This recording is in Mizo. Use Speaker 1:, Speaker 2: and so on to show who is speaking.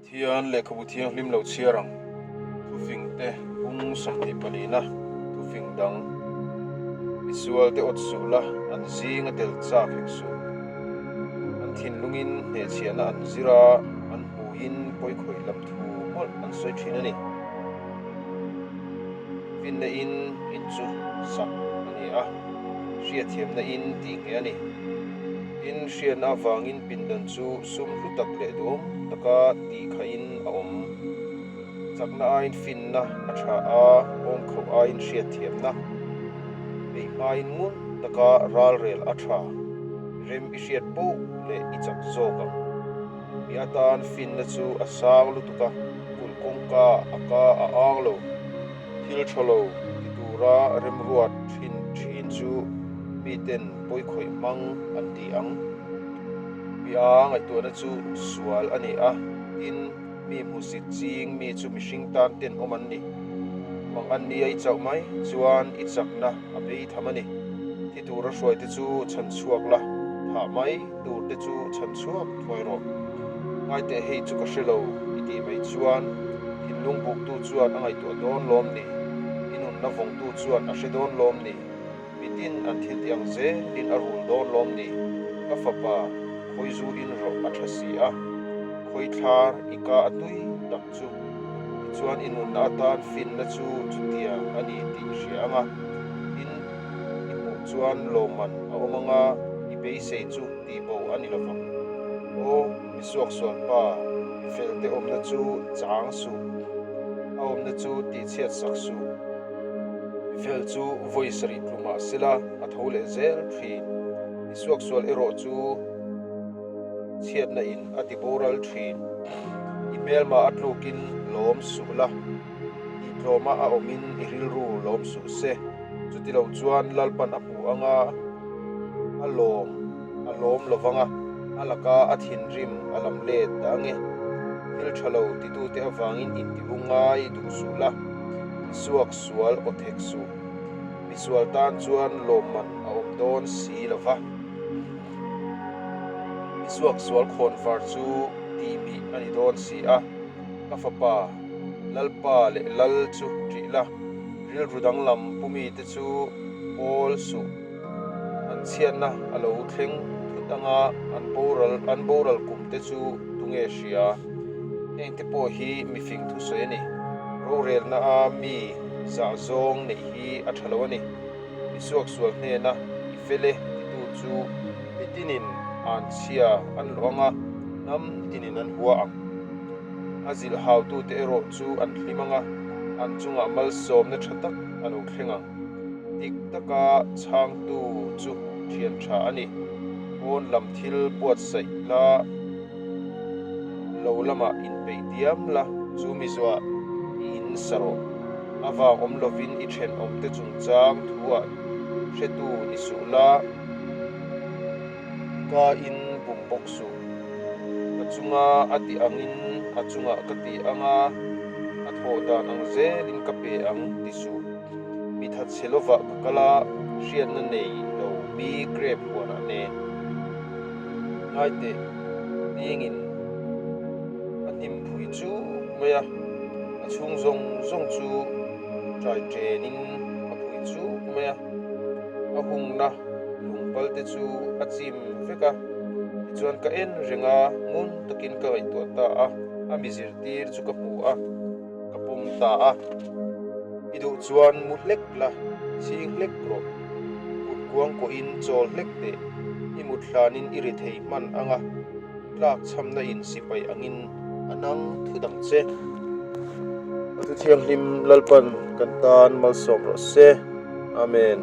Speaker 1: Pathian lehkhabu thianghlim lo chhiar ang. Thufing te bung 24 na thufing dang. Misual te awt suh la, an zing a tel chak hek suh. An thinlungin hnehchhiahna an zir a, an hmuiin pawikhawih lam thu mawlh an sawi thin a ni. Finna in in chu sak a ni a, hriatthiamna in tih ngheh a ni. Tin, hriatna avangin pindan chu sum hlu tak leh duhawm taka tih khahin a awm. Chakna aiin finna a tha a, awmkhauh aiin hriatthiamna. Peih hmain ngun taka ralrel a tha, rem i hriat poh leh i chak zawk ang. Mi atan finna chu a sang lutuk a, kulh kawngka a ka a ang lo. Thil tha lo ti tura remruat thin thin chu miten pawikhawih hmang an ti ang. Mi a ngaihtuahna chu sual a ni a, tin, mi hmusit ching mi chu mihring tan tenawm an ni. Mang an nia i chauh mai chuan i chakna a bei tham a ni. Thi tura hruaite chu chhan chhuak la, thah mai tur te chu chhan chhuak thuai rawh. Ngaiteh hei chu ka hre lo i tih mai chuan thinlung buktu chuan a ngaihtuah dawn lawm ni? I nunna vawngtu chuan a hre dawn lawm ni? Mitin an thil tih ang zelin a rul dawn lawm ni? Ka fapa, khawi zu in rawh a tha si a, khawi thlar i ka a tui tak chu. Tichuan i nunna atan finna chu chutiang a ni tih i hria ang a, tin, i hmuh chuan lawmman a awm ang a, i beisei chu tihbo a ni lovang. Aw, mi suaksual pa, mi felte awmna chu chang suh, a awmna chu tihchhiat sak suh. Mi fel chu vawi sarih tlu mah sela a tho leh zel thin. Mi suaksual erawh chu chhiatna in a ti boral thin. I hmelma a tlukin lawm suh la, tihtlawma a awmin i rilru lawm suh se. Chutilo chuan Lalpan a hmu anga a lawm a lawm lo vang a, a laka a thinrim a lam let ta ange. Thil tha lo titute avangin intibu ngai duh suh la, i suak sual aw thek suh. Misual tan chuan lawmman a awm dawn si lo va. I suak sual khawn var chu tihmih a ni dawn si a, ka fapa Lalpa leh Lal chu ṭih la, rilru danglam pu mite chu pawl suh. An chhiatna a lo thleng thut anga an boral an boral kum te chu tunge hria? Hengte pawh hi mifing thusawi a ni. Rorelna a mi zah zawng neih hi a ṭha lo a ni. I suaksual hnena i fel e titu chu mitinin an chhia an lawh ang a, hnam tinin an hua ang. A zilh hautute erawh chu an hlim ang a, an chungah malsawmna tha tak a lo thleng ang. Dik taka chhangtu chu thian tha a ni. Pawn lam thil buatsaih la lo lamah inpeih diam la, chu mi zuah i in sa rawh. A vang awm lovin i thenawmte chungchang thuah hretu ni suh la, i ka in bum bawk suh. Ka chunga a tih angin a chungah ka ti ang a, a thawh dan ang zelin ka pe ang ti suh. Mi thatchhe lovah ka kal a, hriatna nei lo mi grep huanah nen. Ngaiteh, dingin a hnim phui chuk mai a, a chhung zawng zawng chu ṭai ṭenin a phui chuk mai a, a hungna lungpal te chu a chim vek a, tichuan ka en reng a, ngun takin ka ngaihtuah ta a, a mi zirtir chu ka hmu a. Ka pawm ta a, I duh chuan mu hlek la, chhing hlek rawh. Kut kuang kawhin chawl hlek teh, i mut hlanin i ri thei hman ang a, tlak chhamna in sipai angin a nang thu dang che. A thu thianghlim Lalpan kan tan malsawm rawh se. Amen.